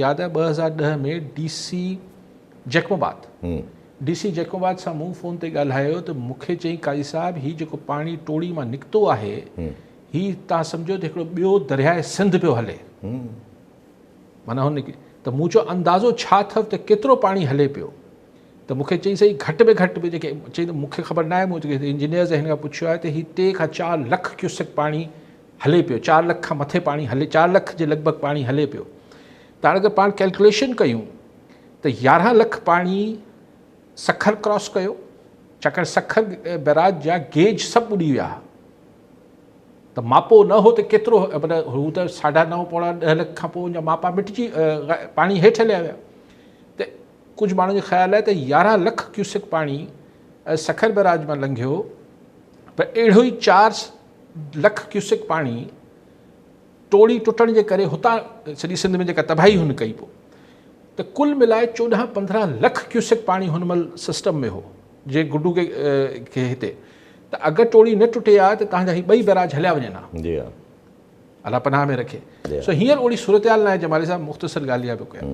ياد آهي 2010 ۾ D C Jacobabad D C Jacobabad سان مون فون تي ڳالهايو ته مون کي چيائين قاضي صاحب هي جيڪو پاڻي ٽوڙي مان نڪتو آهي هي تان سمجهو ته هڪڙو ٻيو درياء سنڌ پيو هلي معنيٰ هن ته مون چيو اندازو ڇا اٿو ته ڪيترو پاڻي هلي پيو ته مون کي چيائين سائين گهٽ ۾ گهٽ به جيڪي چيائين ته مون کي خبر ناهي مون انجنيئرز هن کان پڇيو آهي ته هي 3 کان 4 لک ڪيوسڪ پاڻي هلي پيو، چار لک کان مٿي پاڻي هلي، چار لک جي لڳ ڀڳ پاڻي هلي پيو ته هاڻي اگر پاڻ ڪيلڪوليشن ڪيون ته 11 لک پاڻي سکر ڪراس ڪيو، ڇاڪاڻ سکر بئراج جا گيج سڀ ٻڏي ويا ها ته ماپو نه هو ته ڪيترو مطلب هو ته ساڍا نو پوڻا ڏهه لک کان پوء ان جا ماپا مٽجي پاڻي هيٺ هليا ويا ته ڪجهه ماڻهن جو خيال آهي ته 11 لک ڪيوسڪ پاڻي سکر بئراج مان لنگهيو پر اهڙو ئي چار لک ڪيوسڪ پاڻي ٽوڙي ٽٽڻ جي ڪري هتان سڄي سنڌ ۾ جيڪا تباهي هن ڪئي پو ته ڪل ملائي 14 15 لک ڪيوسڪ پاڻي هن مهل سسٽم ۾ هو جي گڊو کي کي هتي ته اگر ٽوڙي نه ٽٽي آ ته تهان جا هي ٻئي بئراج هليا وڃن ها. جي ها. الله پناهه ۾ رکي. سو هينئر اهڙي صورتحال ناهي جمالي صاحب مختصر ڳالهه اها پيو ڪيان.